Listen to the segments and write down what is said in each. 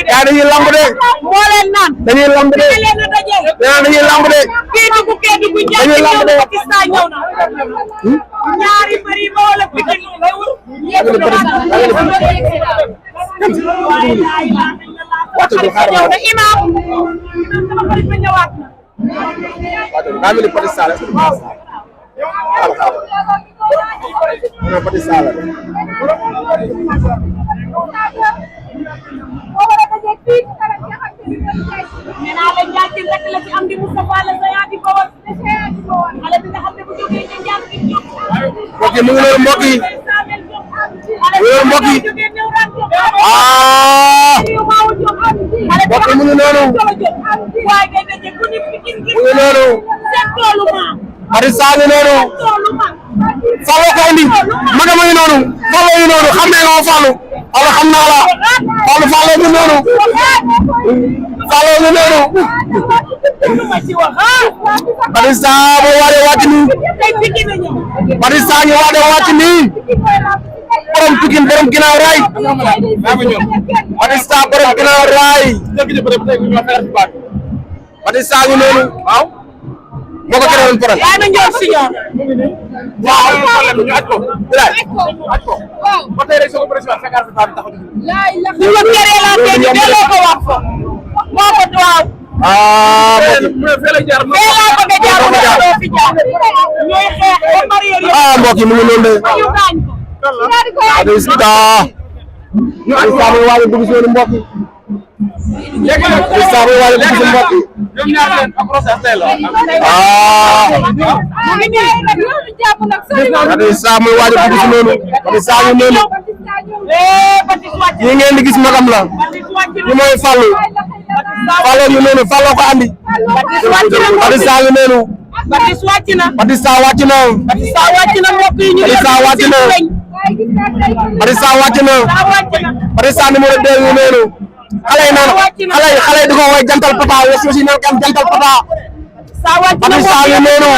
yaa dañuy lamb de. dañuy lamb de. dañuy lamb de. dañuy lamb de. ñaari bari ba wala pikin wàcce xaar yow da imam daa mel ni Petit Sall Petit Sall naa la ñaati rek la ci am di Moustapha la sa yaati ko xale bi nga xam ne bu jógee ñu ñaan ci jóg mbokk yi mu ngi noonu mbokk yi mbokk yi mbokk yi mu ngi noonu mu ngi noonu Petit Sall noonu Fallou ko indi maga ma ngi noonu Fallou ngi noonu xam ne nga Fallou wala xam naa la Fallou ngi noonu Fallou ngi noonu Petit Sall boo waree wàcc nii Petit Sall ngi waree wàcc nii borom Pikine borom ginnaaw raay Petit Sall borom ginnaaw raay Petit Sall ngi noonu waaw moo ko créé woon problème. yaa ngi ñëw si ñoom. waaw problème ñu aj ko. aj ko. ba tey rek soo ko président fekkaat sa taal taxaw. ñu ko créé la tey ñu delloo ko wax fa. moo ko waaw. fee la jaar ñooy xeex ba marié yi. mbokk yi mu ngi noonu de. ñu aj ko waaye dugg si woon mbokk yi. léegi nag waaye dugg si mbokk yi. ñoom ñaar leen approche ak tey la. muy waaj a dugg si noonu. Petit Sall noonu. ñi ngeen di gis magam la. ñi mooy Fallou. Fallou ñu noonu Fallou ko andi. Petit Sall noonu. Petit wàcc na. Petit Sall wàcc na. Petit Sall wàcc na mbokk yi ñu. Petit Sall wàcc na. Petit Sall wàcc na. Petit Sall numéro 2 ñu noonu. xale yi naan xale yi di ko woy jantal papa aussi naan kan jantal papa. Petit Sall noonu.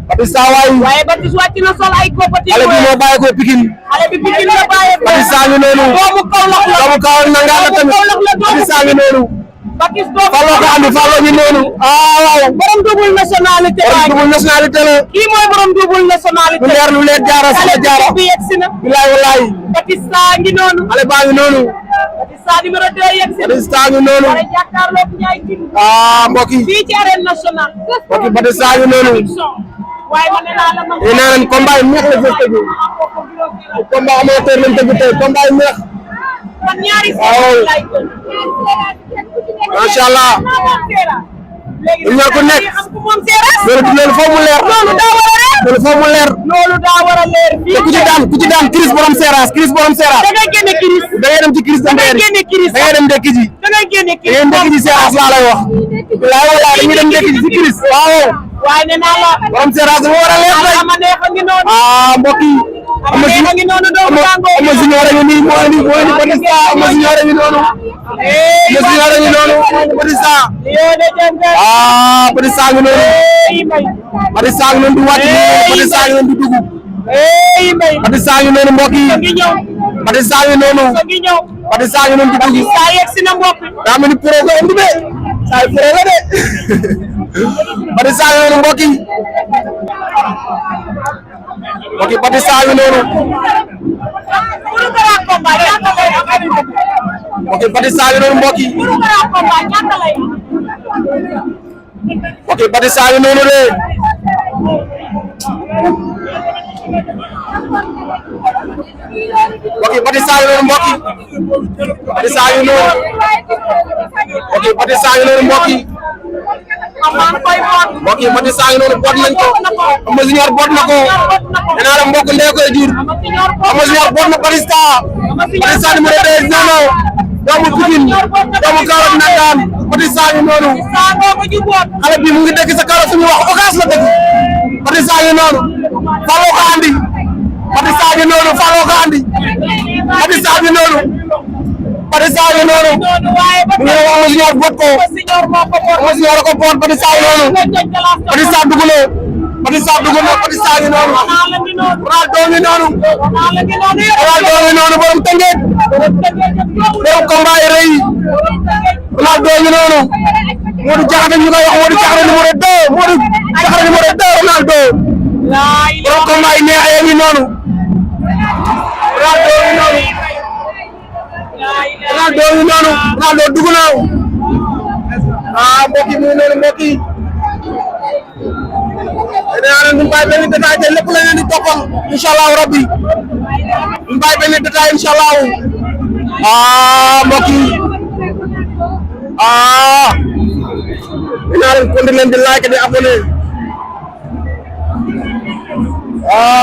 Petit Sall waaye Petit wàcc na sol ay kopati. xale bi moo bàyyi ko Pikine. xale bi Pikine la bàyyi ko. Petit Sall noonu. doomu Kaolack la. doomu Kaolack na nga la tamit. Petit Sall noonu. Fallou ko andi Fallou ñu noonu. waaw. borom double nationalité. borom double nationalité la. kii mooy borom double nationalité. lu leer jaara sama jaara. bi yegg si na. bilaay walaay. Petit Sall ngi noonu. xale baa ngi noonu. Petit Sall numéro 2 yegg si na. Petit Sall ngi noonu. wala jàkkaarloog Ndiaye Tine. mbokk yi. fii ci arène nationale. mbokk yi Petit Sall ngi noonu. waaye ma ne naa la man. nee naa leen combat yi neex la fa tëgg. combat amateur lañ tëgg tey combat yi neex. man ñaari macha allah. ñoo ko nekk. loolu foofu mu leer. loolu daa war a leer. loolu foofu mu leer. loolu daa war a leer. te ku ci daan Chris borom Seras Chris borom Seras. da ngay génne Chris. da ngay dem ci Chris. da ngay génne Chris. da ngay dem dëkk ji. da ngay génne Chris. da ngay dëkk ji Seras laa lay wax. bilaay walaay dañuy dem dëkk ji ci Chris. waaw. waaye nee naa la. borom Seras dafa war a leer tey. ama neex a ngi noonu. mbokk yi. ama neex a ngi noonu doomu tàngoo. ama junior a ngi nii moo indi Petit Sall ama junior a ngi noonu. ama junior a ngi noonu Petit Sall. Petit Sall ngi noonu. Petit Sall ngi noonu di wàcc Petit Sall ngi noonu di dugg. Petit Sall ngi noonu mbokk yi. Petit Sall ngi noonu. Petit Sall ngi noonu di dugg. daa mel ni pro nga indi de. saa yu pro la de. Petit Sall ngi noonu mbokk yi. mbokk yi Petit Sall ngi noonu. mbokk yi Petit Sall ngi noonu mbokk yi. mbokk yi Petit Sall ngi noonu de. mbokk yi Petit Sall ngi noonu mbokk yi. Petit Sall ngi noonu. mbokk yi Petit Sall ngi noonu mbokk yi. mbokk yi Petit Sall ngi noonu boot nañ ko. Ama Junior boot na ko. nee naa la mbokk ndey koy jur. Ama Junior boot na Petit Sall. Petit Sall numéro 2 noonu. doomu Pikine doomu Kaolack nangaan Petit Sall ngi noonu. xale bi mu ngi dëkk sa Kaolack suñu wax Ocass la dëkk. Petit Sall ngi noonu. Fallou ko andi. Petit Sall ngi noonu Fallou ko andi. Petit Sall ngi noonu. Batista ngi noonu mu ngi wax Ama Junior bot ko Ama Junior ko boot Batista ngi noonu Batista dugg na Batista ngi noonu Ronaldo ngi noonu borom Tëngéej borom combat yi rëy Ronaldo ngi noonu Modou Diakhaté ñu koy wax Modou Diakhaté numéro 2 Modou Diakhaté numéro 2 Ronaldo borom combat yi neexee ngi noonu Ronaldo dugg na mbokk yi mu ngi noonu mbokk yi dinaa leen ñu bàyyi benn détail te lépp la leen di toppal incha allahu rabbi ñu bàyyi benn détail incha allahu mbokk yi dinaa leen continuer leen di like di abonné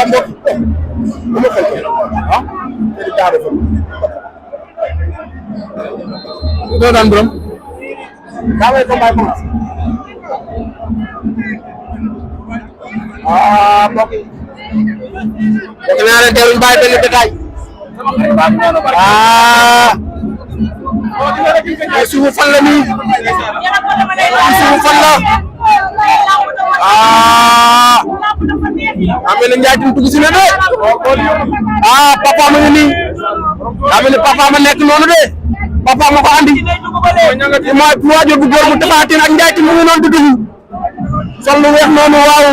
mbokk yi doo daan borom daa may combat commencé mbokk yi naa leen teewul bàyyi benn détail suufu fan la nii suufu fan la amee na Ndiaye Tine dugg si na de papa ma ngi nii amee na papa ma nekk noonu de papa ma ko andi mooy waajur bu góor bu Tapha Tine ak Ndiaye Tine mu ngi noonu di dugg sol lu weex noonu waaw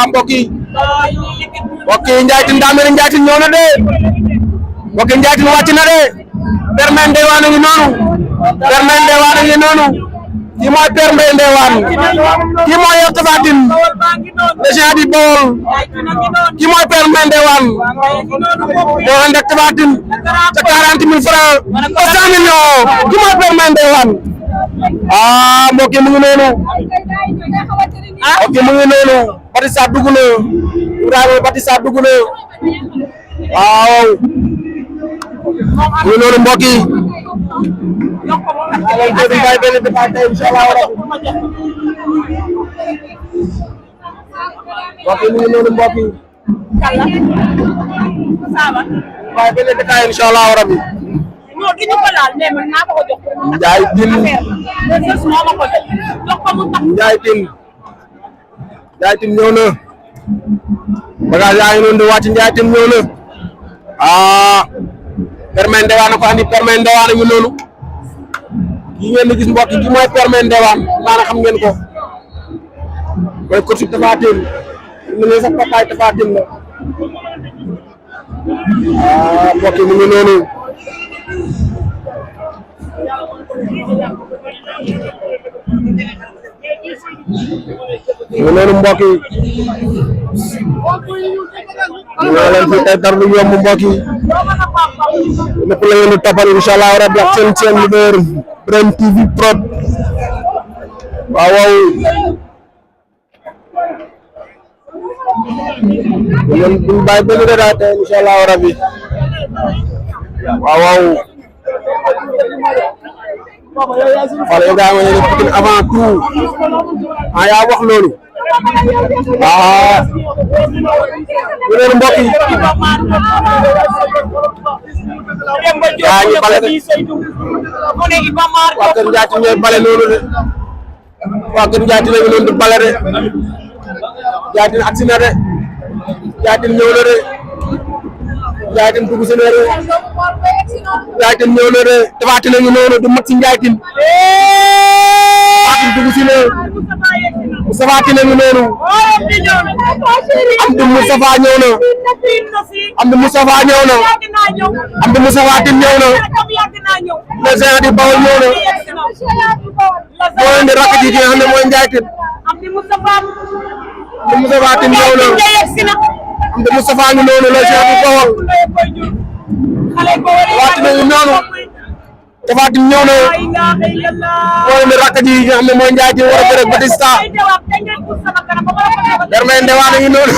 mbokk yi Ndiaye Tine daa mel ni Ndiaye Tine ñëw na de mbokk yi Ndiaye Tine wàcc na de Permen Ndewane ngi noonu Permen Ndewane ngi noonu kii mooy Permen Ndewane kii mooy yow Tapha Tine le géant du Baol kii mooy Permen Ndewane moo ànd ak Tapha Tine ca 40 000 francs ba 100 millions kii mooy Permen Ndewane mbokk yi mu ngi noonu mbokk yi mu ngi noonu Batista dugg na Ibrahima Batista dugg na waaw mu ngi noonu mbokk yi bàyyi benn débat tey incha allah mbokk yi mu ngi noonu mbokk yi bàyyi benn débat incha allah rabbi Ndiaye Tine ñëw na bagage yaa ngi noonu di wàcc Ndiaye Tine ñëw na Permen Ndewane ko andi Permen Ndewane ngi noonu kii ngeen di gis mbokk yi kii mooy Permen Ndewane maanaam xam ngeen ko mooy coach Tapha Tine mu ngi sax papaay Tapha Tine la mbokk yi mu ngi noonu mu noonu mbokk yi ñoo leen fi tey dara lu yomb mbokk yi lépp la ngeen di toppal incha allah rabbi ak seen chaîne leader Birame TV Prod waaw ñun duñ bàyyi benn détail tey incha allah rabbi waaw Fala Ibrahima ne Pikine avant tout yaa wax loolu ñu leen mbokk yi ñu bale de waa kër Ndiaye Tine ñooy bale loolu de waa kër Ndiaye Tine noonu di bale de Ndiaye Tine agsi na de Ndiaye Tine ñëw na de Ndiaye Tine dugg si na de Ndiaye Tine ñëw na de Tapha Tine ngi noonu du mat si Ndiaye Tine Tapha Tine dugg si na Moustapha Tine ngi noonu Amdi Moustapha ñëw na Amdi Moustapha ñëw na Amdi Moustapha Tine ñëw na le géant du Baol ñëw na moo indi rakk ji ki nga xam ne mooy Ndiaye Tine Amdi Moustapha Tine ñëw na Amdi Moustapha ngi noonu le géant du Baol Tapha Tine ngi noonu Tapha Tine ñëw na moo indi rakk ji nga xam ne mooy Ndiaye Tine war a bëre ak Batista Permen Ndewane ngi noonu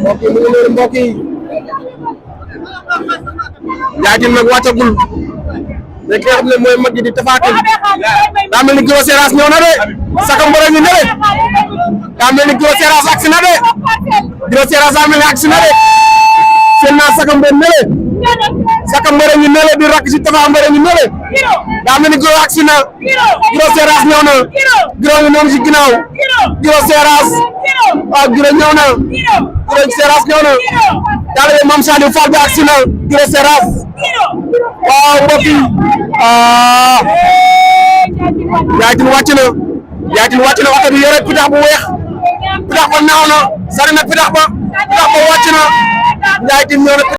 mbokk yi mu ngi noonu mbokk yi Ndiaye Tine nag wàccagul mais ki nga xam ne mooy mag ji di Tapha Tine daa mel ni Giro Seras ñëw na de Saka Mboro ngi ne daa mel ni Giro Seras agsi na de Giro Seras daa mel ni agsi na de seen naa Saka Mbër nele Saka Mbër ngi nele di rakk ci Tapha Mbër ngi nele daa mel ni Giro agsi na Giro Seras ñëw na Giro ngi noonu ci ginnaaw Giro Seras waaw Giro ñëw na Giro Seras ñëw na daal de Mame Saliou Fall bi agsi na Giro Seras waaw mbokk yi Yaatin wàcc na waxta bi yore pitax bu weex pitax ba naaw na sari na pitax ba wàcc na Yaatin ñëw na